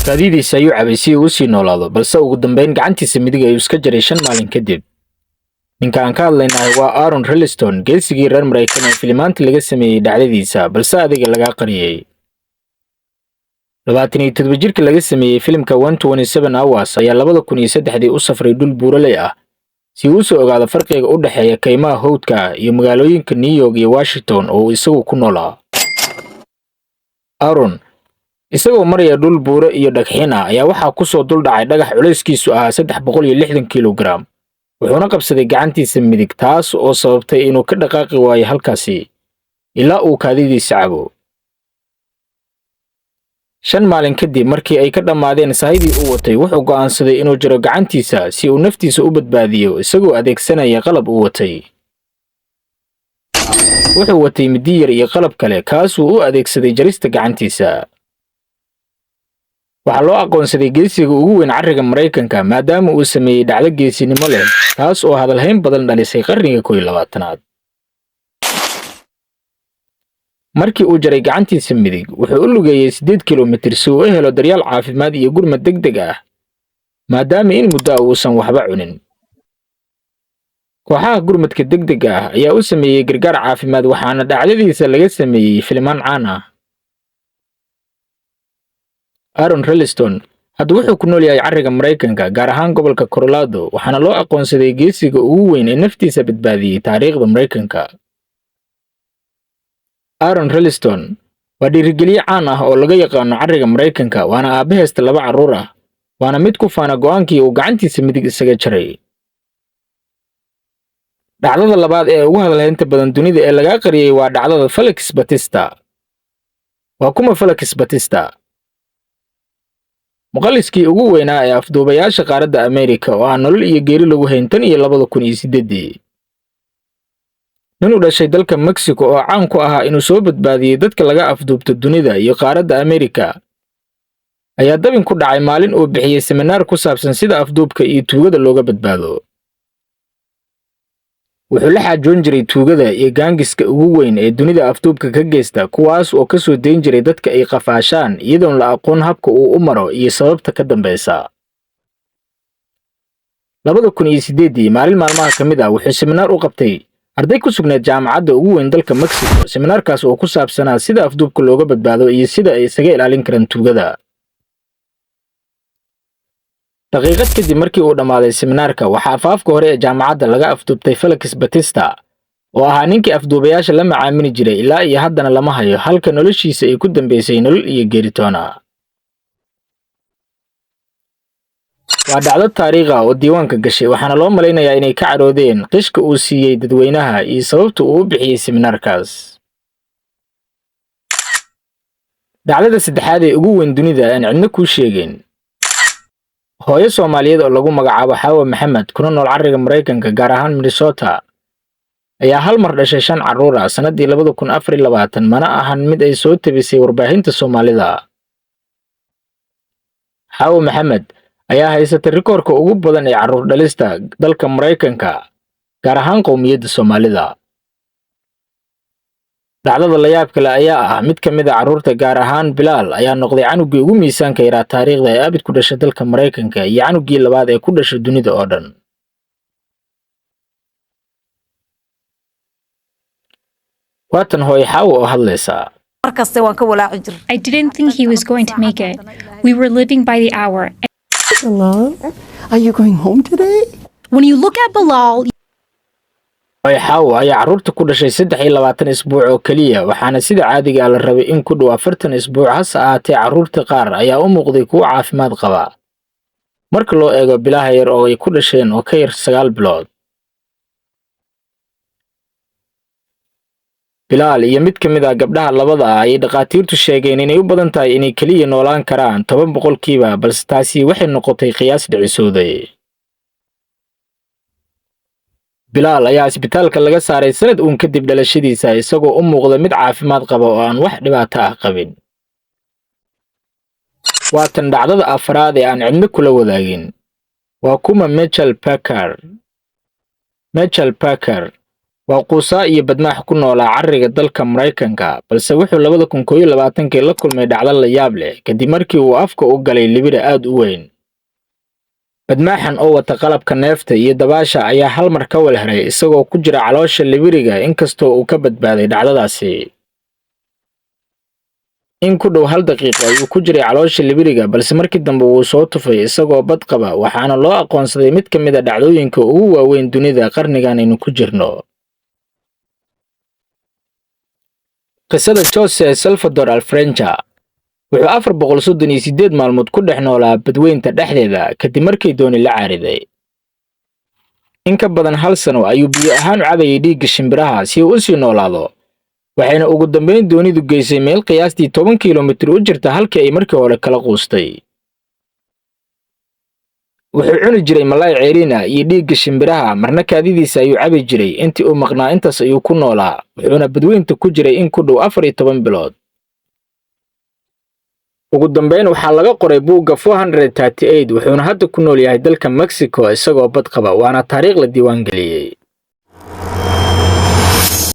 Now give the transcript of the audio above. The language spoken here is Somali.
Kaadidiisa ayuu cabay si uu u sii noolaado, balse ugu dambeyn gacantiisa midig ayuu iska jaray 5 maalin kadib. Ninka aan ka hadlaynahay waa Aaron Ralston, geesigii reer Maraykan ee filimaanta laga sameeyey dhacdadiisa, balse adiga lagaa qariyey. 27 jirka laga sameeyey filimka 127 Hours ayaa 2003-dii u safray dhul buuraley ah si uu usoo ogaado farqiga u dhexeeya kaymaha hawdka iyo magaalooyinka New York iyo Washington oo uu isagu ku noolaa. Aaron isagoo maraya dhul buuro iyo dhagxin ah ayaa waxaa ku soo dul dhacay dhagax culayskiisu ahaa 360 kilogaram, wuxuuna qabsaday gacantiisa midig, taas oo sababtay inuu ka dhaqaaqi waayo halkaasi ilaa uu kaadidiisa cabo. 5 maalin kadib markii ay ka dhammaadeen sahaydii uu watay, wuxuu go'aansaday inuu jaro gacantiisa si uu naftiisa u badbaadiyo, isagoo adeegsanaya qalab uu watay. Wuxuu watay midi yar iyo qalab kale, kaasuu u adeegsaday jarista gacantiisa. Waxaa loo aqoonsaday geesiga ugu weyn carriga Maraykanka, maadaama uu sameeyey dhacdo geesinimo leh, taas oo hadalhayn badan dhalisay qarniga 21-aad. Markii uu jaray gacantiisa midig, wuxuu u lugeeyey 8 kilomitir si uu u helo daryeel caafimaad iyo gurmad degdeg ah, maadaama in muddo ah uusan waxba cunin. Kooxaha gurmadka degdega ah ayaa u sameeyey gargaar caafimaad, waxaana dhacdadiisa laga sameeyey filimaan caan ah. Aaron Ralston hadda wuxuu ku nool yahay carriga Maraykanka, gaar ahaan gobolka Colorado, waxaana loo aqoonsaday geesiga ugu weyn ee naftiisa badbaadiyey taariikhda Maraykanka. Aaron Ralston waa dhiirigeliye caan ah oo laga yaqaano carriga Maraykanka, waana aabbe haysta laba carruur ah, waana mid ku faana go'aankii uu gacantiisa midig isaga jaray. Dhacdada labaad ee ugu hadalhaynta badan dunida ee lagaa qariyey waa dhacdada Felix Batista. Waa kuma Felix Batista? Muqalliskii ugu weynaa ee afduubayaasha qaaradda Ameerika oo aan nolol iyo geeri lagu hayn tan iyo 2008-dii. Nin u dhashay dalka Mexico oo caan ku ahaa inuu soo badbaadiyey dadka laga afduubto dunida iyo qaaradda Ameerika ayaa dabin ku dhacay maalin uu bixiyey seminaar ku saabsan sida afduubka iyo tuugada looga badbaado. Wuxuu la xaajoon jiray tuugada iyo gaangiska ugu weyn ee dunida afduubka ka geysta, kuwaas oo ka soo dayn jiray dadka ay qafaashaan iyadoon la aqoon habka uu u maro iyo sababta ka dambaysa. 2008-dii, maalin maalmaha ka mid ah, wuxuu seminaar u qabtay arday ku sugnayd jaamacadda ugu weyn dalka Mexico, seminaarkaas oo ku saabsanaa sida afduubka looga badbaado iyo sida ay isaga ilaalin karaan tuugada. Daqiiqad kadib markii uu dhammaaday seminaarka, waxaa afaafka hore ee jaamacadda laga afduubtay Felix Batista oo ahaa ninkii afduubayaasha la macaamili jiray. Ilaa iyo haddana lama hayo halka noloshiisa ay ku dambaysay, nolol iyo geeritoona. Waa dhacdo taariikh ah oo diiwaanka gashay, waxaana loo malaynayaa inay ka cadhoodeen qishka uu siiyey dadweynaha iyo sababta uu u bixiyey seminaarkaas. Dhacdada saddexaad ee ugu weyn dunida aan cidna kuu sheegin. Hooyo Soomaaliyeed oo lagu magacaabo Xaawa Maxamed, kuna nool carriga Maraykanka, gaar ahaan Minnesota, ayaa hal mar dhashay shan carruur ah sannaddii 2024, mana ahan mid ay soo tebisay warbaahinta Soomaalida. Xaawa Maxamed ayaa haysatay rikoorka ugu badan ee carruur dhalista dalka Maraykanka, gaar ahaan qowmiyadda Soomaalida. Dhacdada layaab kale ayaa ah mid ka mid ah carruurta, gaar ahaan Bilaal, ayaa noqday canuggii ugu miisaanka yaraa taariikhda ee abid ku dhashay dalka Maraykanka iyo canuggii labaad ee ku dhashay dunida oo dhan. Waatan hooyo Xaawo oo hadlaysa. Markaste waan ka walaaci jiray. I didn't think he was going to make it. We were living by the hour. Hello? Are you going home today? When you look at Bilal, Hooyo Xaawo ayaa carruurta ku dhashay 23 isbuuc oo keliya, waxaana sida caadiga ah la rabay in ku dhow 40 isbuuc. Hase ahaatee, carruurta qaar ayaa u muuqday kuwo caafimaad qaba marka loo eego bilaha yar oo ay ku dhasheen oo ka yar 9 bilood. Bilaal iyo mid ka mid ah gabdhaha labada ah ayay dhakhaatiirtu sheegeen inay u badan tahay inay keliya noolaan karaan 10%, balse taasi waxay noqotay qiyaas dhicisooday. Bilaal ayaa isbitaalka laga saaray sanad uun kadib dhalashadiisa, isagoo u muuqda mid caafimaad qaba oo aan wax dhibaato ah qabin. Waa tan dhacdada afraad ee aan cidna kula wadaagin. Waa kuma Mitchell Packer? Mitchell Packer Waa quusaa iyo badmaax ku noolaa carriga dalka Maraykanka, balse wuxuu 2021-kii la kulmay dhacdo la yaab leh kadib markii uu afka u galay libidha aad u weyn. Badmaaxan oo wata qalabka neefta iyo dabaasha ayaa hal mar ka walharay isagoo ku jira caloosha libiriga, inkastoo uu ka badbaaday dhacdadaasi. In ku dhow hal daqiiqo ayuu ku jiray caloosha libiriga, balse markii dambe wuu soo tufay isagoo bad qaba, waxaana loo aqoonsaday mid ka mid ah dhacdooyinka ugu waaweyn dunida qarnigan aynu ku jirno. Qisada Jose Salvador Alfrenja: wuxuu 438 maalmood ku dhex noolaa badweynta dhexdeeda kadib markii dooni la caariday. In ka badan hal sano ayuu biyo ahaan u cabayay dhiigga shimbiraha si uu u sii noolaado, waxayna ugu dambayn doonidu geysay meel qiyaastii 10 kilomitir u jirta halkii ay markii hore kala quustay. Wuxuu cuni jiray malaay ceeriin ah iyo dhiigga shimbiraha, marna kaadidiisa ayuu cabi jiray. Intii uu maqnaa intaas ayuu ku noolaa, wuxuuna badweynta ku jiray in ku dhow 14 bilood. Ugu dambayn waxaa laga qoray buugga 438, wuxuuna hadda ku nool yahay dalka Mexico isagoo bad qaba, waana taariikh la diiwaan geliyey.